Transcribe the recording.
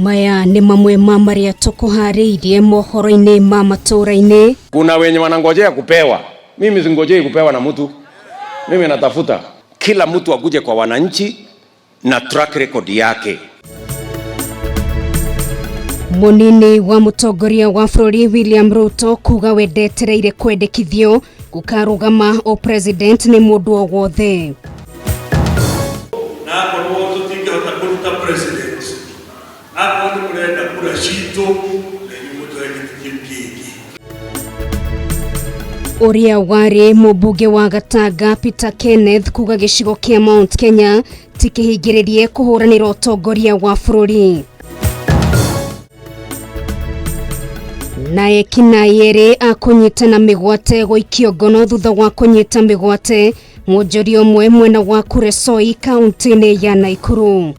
Maya nĩ mamwe ma marĩa tũkũharĩirie mohoro-inĩ ma matũũra-inĩ. Kuna wenye wanangojea kupewa. Mimi singojei kupewa na mtu. Mimi natafuta kila mtu akuje kwa wananchi na track record yake. Mũnini wa mũtongoria wa bũrũri William Ruto kuga we ndetereire kwendekithio gũkarũgama ũpresident nĩ mũndũ o wothe. Na akorwo tũtingĩhota kũruta president, akorwo nĩ mũrenda kura citũ, na inyuĩ mũtũhe gĩtĩ kĩu kĩngĩ. Ũrĩa warĩ mũmbunge wa Gatanga Peter Kenneth kuga gĩcigo kĩa Mount Kenya ti kĩhingĩrĩrie kũhũranĩra ũtongoria wa bũrũri. Na ekinaĩ erĩ a kũnyitana mĩgwate gũikio ngono thutha wa kũnyita mĩgwate mwonjoria ũmwe mwena wa Kuresoi kaunti-inĩ ya Naikuru.